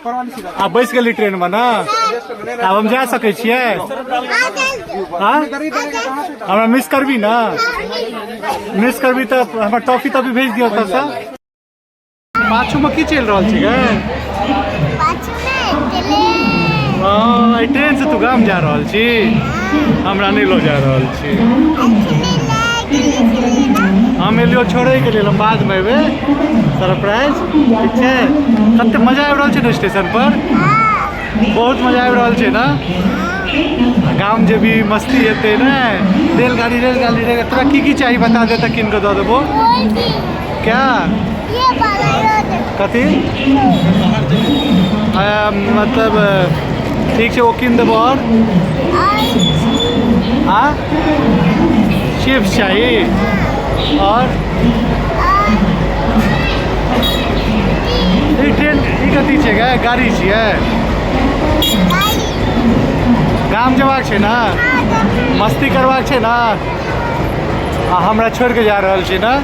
आ बैस गेली ट्रेन में ना? आब हम जा सकै छियै? हाँ, हमरा मिस करबी ना? मिस करबी तऽ हमरा टॉफी तॉफी भेज दियौ ओतऽसँ। पाछू में की चलि रहल छै गे? हँ, एहि ट्रेन से तू गाम जा रहल छी? हमरा नहि लऽ जा रहल छी। हम एलियो छोड़ैके लेल, हम बादमे एबै। सरप्राइज, ठीक छै? कते मजा आबि रहल छै ने स्टेशन पर? बहुत मजा आबि रहल छै ने? गाम जेबी, मस्ती हेतै ने? रेलगाड़ी, रेलगाड़ी, रेल। तोरा की की चाही बता दे तऽ कीन कऽ दऽ देबो। क्या कथी मतलब? ठीक छै, ओ कीन देबो। आओर हाँ, चिप्स चाही? आओर ई ट्रेन, ई कथी छै गे? गाड़ी छियै? गाम जेबाक छै ने? मस्ती करबाक छै ने? आ हमरा छोड़ि कऽ जा रहल छी ने?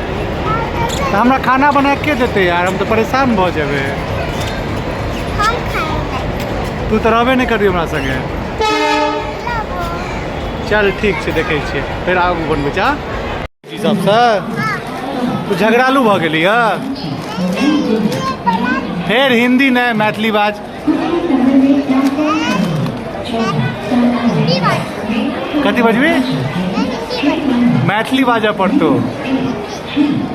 तऽ हमरा खाना बना के देतै यार? हम तऽ परेशान भऽ जेबै। तू तऽ रहबे नहि करबी हमरा संगे। चल, ठीक छै, देखै छियै फेर। आगू बनबै छै जी सबसँ। तू झगड़ालू भऽ गेली हँ फेर। हिंदी नहि, मैथिली बाज। कथी बजबी? मैथिली बाजऽ पड़तो।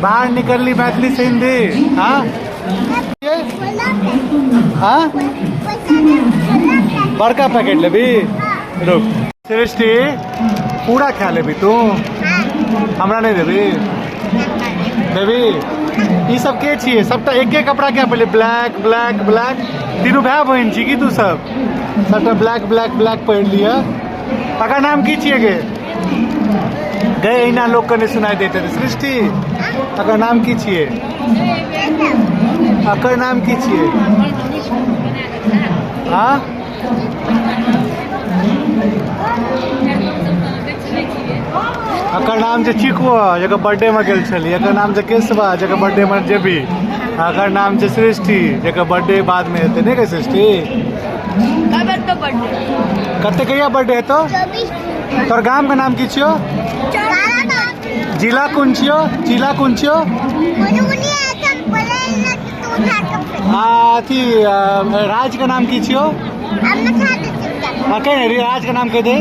बाहर निकलली मैथिली से हिंदी। हाँ हाँ, बड़का पैकेट लेबी? रुक। सृष्टि, पूरा खा लेबी तू? हमरा नहि देबी? देबी? ई सब के छियै? सबटा एके कपड़ा क्या पहिले? Black, black, black. तीनू भाय बहिन छी की तू सब? सबटा ब्लैक, ब्लैक, ब्लैक पहिर लिअ। तकर नाम की छियै गे? गए, एहिना लोकके नहि सुनाइ दैत हेतै। सृष्टि, तकर नाम की छियै? अकर नाम की छियै? हाँ, एकर नाम छै चिकुआ, जकर बर्थडे में गेल छली। एकर नाम छै केशवा, जकर बर्थडे में जेबी। एकर नाम छै सृष्टि, जकर बर्थडे बाद में हेतै। नहि गे सृष्टि? कते कहिया बर्थडे हेतौ? तोर गाम के नाम की छियो? जिला कोन छियो? जिला कोन छियो? आ अथी राज के नाम की छियो? हाँ, कह रे, राज के नाम कह दे।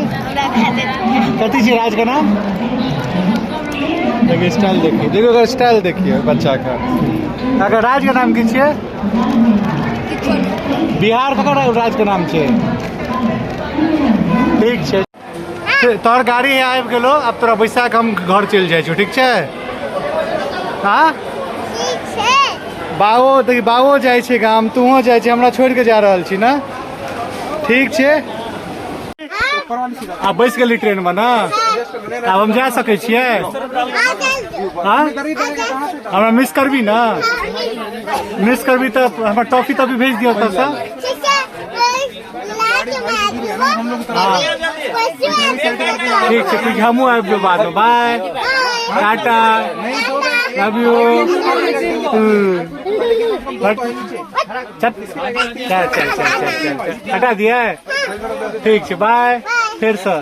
कथी छियै राज के नाम? देखिए, स्टाइल देखिए, देखिए ओकर स्टाइल देखिए बच्चा का। अगर राज के नाम की छियै? बिहार ककर राज के नाम छै? ठीक छै, तोहर गाड़ी आबि गेलो। आब तोरा बैसा कऽ हम घर चलि जाइ छियौ, ठीक छै? हाँ बाबो, देखी, बाबो जाइ छै गाम, तूहो जाइ छै। हमरा छोड़ि कऽ जा रहल छी ने? ठीक छै। आ बैस गेली ट्रेन में ने? आब हम जा सकै छियै? हाँ, हमरा मिस करबी ने? मिस करबी तऽ हमरा टॉफी तॉफी भेज दियौ ओतऽसँ। ठीक छै, ठीक, हमहूँ आबि जेबै बादमे। बाय, टाटा, लव यू। चल चल चल चल चल चल, हटा दिए। ठीक छै, बाय फेरसँ।